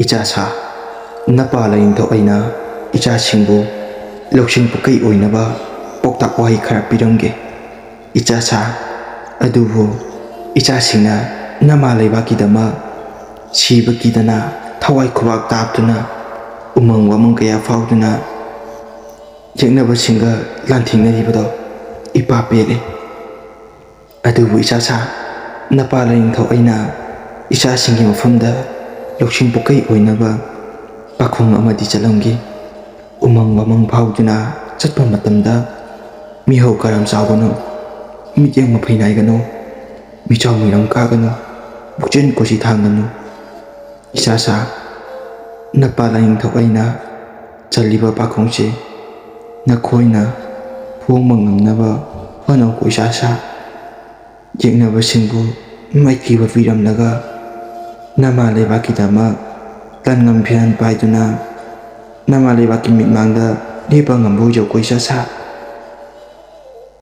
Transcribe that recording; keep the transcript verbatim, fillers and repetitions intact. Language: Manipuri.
ꯏꯆꯥꯁꯥ, ꯅꯄꯥ ꯂꯥꯏꯅꯤꯡꯊꯧ ꯑꯩꯅ ꯏꯆꯥꯁꯤꯡꯕꯨ ꯂꯧꯁꯤꯡ ꯄꯨꯀꯩ ꯑꯣꯏꯅꯕ ꯄꯥꯎꯇꯥꯛ ꯋꯥꯍꯩ ꯈꯔ ꯄꯤꯔꯝꯒꯦ꯫ ꯏꯆꯥꯁꯥ, ꯑꯗꯨꯕꯨ ꯏꯆꯥꯁꯤꯡꯅ ꯅꯃꯥ ꯂꯩꯕꯥꯛꯀꯤꯗꯃꯛ ꯁꯤꯕ ꯀꯤꯗꯅ ꯊꯋꯥꯏ ꯈꯨꯕꯥꯛ ꯇꯥꯞꯇꯨꯅ ꯎꯃꯪ ꯋꯥꯃꯪ ꯀꯌꯥ ꯐꯥꯎꯗꯨꯅ ꯌꯦꯛꯅꯕꯁꯤꯡꯒ ꯂꯥꯟꯊꯦꯡꯅꯔꯤꯕꯗꯣ ꯏꯄꯥ ꯄꯦꯜꯂꯦ꯫ ꯑꯗꯨꯕꯨ ꯏꯆꯥꯁꯥ, ꯅꯄꯥ ꯂꯥꯏꯅꯤꯡꯊꯧ ꯑꯩꯅ ꯏꯆꯥꯁꯤꯡꯒꯤ ꯃꯐꯝꯗ ꯂꯧꯁꯤꯡ ꯄꯨꯀꯩ ꯑꯣꯏꯅꯕ ꯄꯥꯈꯣꯡ ꯑꯃꯗꯤ ꯆꯠꯂꯝꯒꯦ꯫ ꯎꯃꯪ ꯋꯥꯃꯪ ꯐꯥꯎꯗꯨꯅ ꯆꯠꯄ ꯃꯇꯝꯗ ꯃꯤꯍꯧ ꯀꯔꯝ ꯆꯥꯎꯒꯅꯨ, ꯃꯤꯠꯌꯦꯡ ꯃꯐꯩ ꯅꯥꯏꯒꯅꯨ, ꯃꯤꯆꯥꯎ ꯃꯤꯔꯝ ꯀꯥꯒꯅꯨ, ꯄꯨꯛꯆꯦꯜ ꯀꯣꯏꯁꯤ ꯊꯥꯡꯒꯅꯨ꯫ ꯏꯆꯥꯁꯥ, ꯅꯄꯥ ꯂꯥꯏꯅꯤꯡꯊꯧ ꯑꯩꯅ ꯆꯜꯂꯤꯕ ꯄꯥꯈꯣꯡꯁꯤ ꯅꯈꯣꯏꯅ ꯐꯣꯡꯕ ꯉꯝꯅꯕ ꯍꯣꯠꯅꯧꯀꯣ ꯏꯆꯥꯁꯥ꯫ ꯌꯦꯛꯅꯕꯁꯤꯡꯕꯨ ꯃꯥꯏꯊꯤꯕ ꯄꯤꯔꯝꯂꯒ ꯅꯃꯥ ꯂꯩꯕꯥꯛꯀꯤꯗꯃꯛ ꯂꯥꯟꯉꯝ ꯐꯤꯔꯥꯟ ꯄꯥꯏꯗꯨꯅ ꯅꯃꯥ ꯂꯩꯕꯥꯛꯀꯤ ꯃꯤꯠꯃꯥꯡꯗ ꯂꯦꯞꯄ ꯉꯝꯕ ꯑꯣꯏꯖꯧꯀꯣ ꯏꯆꯥꯁꯥ꯫